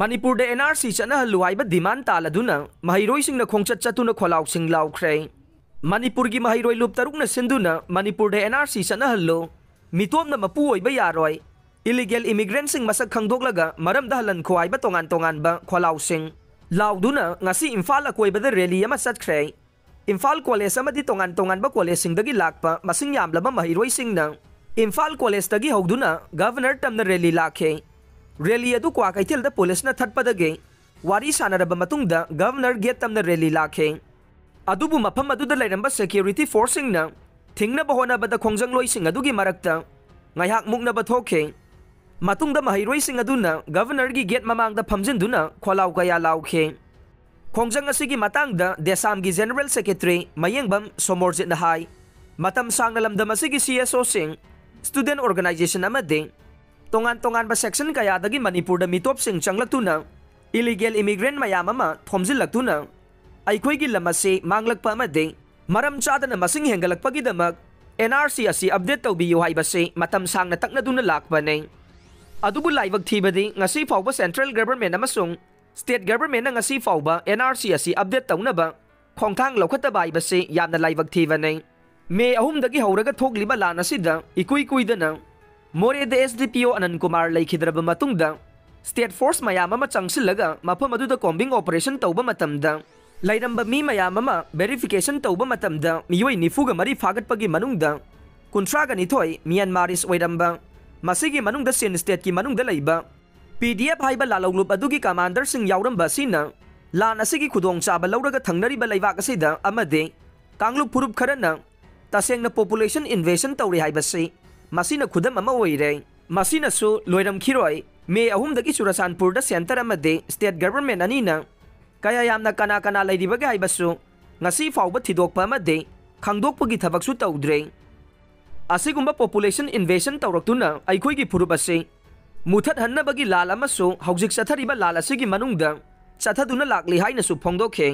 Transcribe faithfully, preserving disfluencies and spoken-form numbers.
ꯃꯅꯤꯄꯨꯔꯗ NRC ꯆꯠꯅꯍꯜꯂꯨ ꯍꯥꯏꯕ demand ꯇꯥꯜꯂꯗꯨꯅ ꯃꯍꯩꯔꯣꯏꯁꯤꯡꯅ ꯈꯣꯡꯆꯠ ꯆꯠꯇꯨꯅ ꯈꯣꯜꯂꯥꯎꯁꯤꯡ ꯂꯥꯎꯈ꯭ꯔꯦ꯫ ꯃꯅꯤꯄꯨꯔꯒꯤ ꯃꯍꯩꯔꯣꯏ ꯂꯨꯞ ꯇꯔꯨꯛꯅ ꯁꯤꯟꯗꯨꯅ ꯃꯅꯤꯄꯨꯔꯗ NRC ꯆꯠꯅꯍꯜꯂꯨ, ꯃꯤꯇꯣꯞꯅ ꯃꯄꯨ ꯑꯣꯏꯕ ꯌꯥꯔꯣꯏ, illegal immigrantꯁꯤꯡ ꯃꯁꯛ ꯈꯪꯗꯣꯛꯂꯒ ꯃꯔꯝꯗ ꯍꯜꯍꯟꯈꯣ ꯍꯥꯏꯕ ꯇꯣꯉꯥꯟ ꯇꯣꯉꯥꯟꯕ ꯈꯣꯜꯂꯥꯎꯁꯤꯡ ꯂꯥꯎꯗꯨꯅ ꯉꯁꯤ ꯏꯝꯐꯥꯜ ꯑꯀꯣꯏꯕꯗ rally ꯑꯃ ꯆꯠꯈ꯭ꯔꯦ꯫ ꯏꯝꯐꯥꯜ ꯀꯣꯂꯦꯖ ꯑꯃꯗꯤ ꯇꯣꯉꯥꯟ ꯇꯣꯉꯥꯟꯕ ꯀꯣꯂꯦꯖꯁꯤꯡꯗꯒꯤ ꯂꯥꯛꯄ ꯃꯁꯤꯡ ꯌꯥꯝꯂꯕ ꯃꯍꯩꯔꯣꯏꯁꯤꯡꯅ ꯏꯝꯐꯥꯜ ꯀꯣꯂꯦꯖꯇꯒꯤ ꯍꯧꯗꯨꯅ ꯒꯚꯔꯅꯔ ꯇꯝꯅ rally ꯂꯥꯛꯈꯤ꯫ Rally ꯑꯗꯨ ꯀ꯭ꯋꯥꯀꯩꯊꯦꯜꯗ ꯄꯨꯂꯤꯁꯅ ꯊꯠꯄꯗꯒꯤ ꯋꯥꯔꯤ ꯁꯥꯟꯅꯔꯕ ꯃꯇꯨꯡꯗ ꯒꯚꯔꯅꯔ ꯒꯦꯠ ꯇꯝꯅ rally ꯂꯥꯛꯈꯤ꯫ ꯑꯗꯨꯕꯨ ꯃꯐꯝ ꯑꯗꯨꯗ ꯂꯩꯔꯝꯕ security forceꯁꯤꯡꯅ ꯊꯤꯡꯅꯕ ꯍꯣꯠꯅꯕꯗ ꯈꯣꯡꯖꯪꯂꯣꯏꯁꯤꯡ ꯑꯗꯨꯒꯤ ꯃꯔꯛꯇ ꯉꯥꯏꯍꯥꯛ ꯃꯨꯛꯅꯕ ꯊꯣꯛꯈꯤ꯫ ꯃꯇꯨꯡꯗ ꯃꯍꯩꯔꯣꯏꯁꯤꯡ ꯑꯗꯨꯅ ꯒꯚꯔꯅꯔꯒꯤ ꯒꯦꯠ ꯃꯃꯥꯡꯗ ꯐꯝꯖꯤꯟꯗꯨꯅ ꯈꯣꯜꯂꯥꯎ ꯀꯌꯥ ꯂꯥꯎꯈꯤ꯫ ꯈꯣꯡꯖꯪ ꯑꯁꯤꯒꯤ ꯃꯇꯥꯡꯗ ꯗꯦꯁꯥꯝꯒꯤ ꯖꯦꯅꯔꯦꯜ ꯁꯦꯀ꯭ꯔꯦꯇꯔꯤ ꯃꯌꯦꯡꯕꯝ ꯁꯣꯃꯣꯔꯖꯤꯠꯅ ꯍꯥꯏ, ꯃꯇꯝ ꯁꯥꯡꯅ ꯂꯝꯗꯝ ꯑꯁꯤꯒꯤ CSOꯁꯤꯡ, student organisation ꯑꯃꯗꯤ ꯇꯣꯉꯥꯟ ꯇꯣꯉꯥꯟꯕ section ꯀꯌꯥꯗꯒꯤ ꯃꯅꯤꯄꯨꯔꯗ ꯃꯤꯇꯣꯞꯁꯤꯡ ꯆꯪꯂꯛꯇꯨꯅ illegal immigrant ꯃꯌꯥꯝ ꯑꯃ ꯊꯣꯝꯖꯤꯜꯂꯛꯇꯨꯅ ꯑꯩꯈꯣꯏꯒꯤ ꯂꯝ ꯑꯁꯤ ꯃꯥꯡꯂꯛꯄ ꯑꯃꯗꯤ ꯃꯔꯝ ꯆꯥꯗꯅ ꯃꯁꯤꯡ ꯍꯦꯟꯒꯠꯂꯛꯄꯒꯤꯗꯃꯛ NRC ꯑꯁꯤ update ꯇꯧꯕꯤꯌꯨ ꯍꯥꯏꯕꯁꯤ ꯃꯇꯝ ꯁꯥꯡꯅ ꯇꯛꯅꯗꯨꯅ ꯂꯥꯛꯄꯅꯤ꯫ ꯑꯗꯨꯕꯨ ꯂꯥꯏꯕꯛ ꯊꯤꯕꯗꯤ ꯉꯁꯤ ꯐꯥꯎꯕ central government ꯑꯃꯁꯨꯡ state governmentꯅ ꯉꯁꯤ ꯐꯥꯎꯕ NRC ꯑꯁꯤ update ꯇꯧꯅꯕ ꯈꯣꯡꯊꯥꯡ ꯂꯧꯈꯠꯇꯕ ꯍꯥꯏꯕꯁꯤ ꯌꯥꯝꯅ ꯂꯥꯏꯕꯛ ꯊꯤꯕꯅꯤ꯫ ꯃꯦ ꯑꯍꯨꯝꯗꯒꯤ ꯍꯧꯔꯒ ꯊꯣꯛꯂꯤꯕ ꯂꯥꯟ ꯑꯁꯤꯗ ꯏꯀꯨꯏ ꯀꯨꯏꯗꯅ ꯃꯣꯔꯦꯗ SDPO ꯑꯅꯟ ꯀꯨꯃꯥꯔ ꯂꯩꯈꯤꯗ꯭ꯔꯕ ꯃꯇꯨꯡꯗ state force ꯃꯌꯥꯝ ꯑꯃ ꯆꯪꯁꯤꯜꯂꯒ ꯃꯐꯝ ꯑꯗꯨꯗ combing operation ꯇꯧꯕ ꯃꯇꯝꯗ ꯂꯩꯔꯝꯕ ꯃꯤ ꯃꯌꯥꯝ ꯑꯃ verification ꯇꯧꯕ ꯃꯇꯝꯗ ꯃꯤꯑꯣꯏ ꯅꯤꯐꯨꯒ ꯃꯔꯤ ꯐꯥꯒꯠꯄꯒꯤ ꯃꯅꯨꯡꯗ ꯀꯨꯟꯊ꯭ꯔꯥꯒ ꯅꯤꯊꯣꯏ Myanmaris ꯑꯣꯏꯔꯝꯕ, ꯃꯁꯤꯒꯤ ꯃꯅꯨꯡꯗ ꯆꯤꯟ stateꯀꯤ ꯃꯅꯨꯡꯗ ꯂꯩꯕ PDF ꯍꯥꯏꯕ ꯂꯥꯜꯍꯧꯂꯨꯞ ꯑꯗꯨꯒꯤ commanderꯁꯤꯡ ꯌꯥꯎꯔꯝꯕ ꯑꯁꯤꯅ ꯂꯥꯟ ꯑꯁꯤꯒꯤ ꯈꯨꯗꯣꯡꯆꯥꯕ ꯂꯧꯔꯒ ꯊꯪꯅꯔꯤꯕ ꯂꯩꯕꯥꯛ ꯑꯁꯤꯗ ꯑꯃꯗꯤ ꯀꯥꯡꯂꯨꯞ ꯐꯨꯔꯨꯞ ꯈꯔꯅ ꯇꯁꯦꯡꯅ population invasion ꯇꯧꯔꯤ ꯍꯥꯏꯕꯁꯤ ꯃꯁꯤꯅ ꯈꯨꯗꯝ ꯑꯃ ꯑꯣꯏꯔꯦ꯫ ꯃꯁꯤꯅꯁꯨ ꯂꯣꯏꯔꯝꯈꯤꯔꯣꯏ꯫ ꯃꯦ ꯑꯍꯨꯝꯗꯒꯤ ꯆꯨꯔꯆꯥꯟꯄꯨꯔꯗ centre ꯑꯃꯗꯤ state government ꯑꯅꯤꯅ ꯀꯌꯥ ꯌꯥꯝꯅ ꯀꯅꯥ ꯀꯅꯥ ꯂꯩꯔꯤꯕꯒꯦ ꯍꯥꯏꯕꯁꯨ ꯉꯁꯤ ꯐꯥꯎꯕ ꯊꯤꯗꯣꯛꯄ ꯑꯃꯗꯤ ꯈꯪꯗꯣꯛꯄꯒꯤ ꯊꯕꯛꯁꯨ ꯇꯧꯗ꯭ꯔꯤ꯫ ꯑꯁꯤꯒꯨꯝꯕ population invasion ꯇꯧꯔꯛꯇꯨꯅ ꯑꯩꯈꯣꯏꯒꯤ ꯐꯨꯔꯨꯞ ꯑꯁꯤ ꯃꯨꯊꯠꯍꯟꯅꯕꯒꯤ ꯂꯥꯜ ꯑꯃꯁꯨ ꯍꯧꯖꯤꯛ ꯆꯠꯊꯔꯤꯕ ꯂꯥꯜ ꯑꯁꯤꯒꯤ ꯃꯅꯨꯡꯗ ꯆꯠꯊꯗꯨꯅ ꯂꯥꯛꯂꯤ ꯍꯥꯏꯅꯁꯨ ꯐꯣꯡꯗꯣꯛꯈꯤ꯫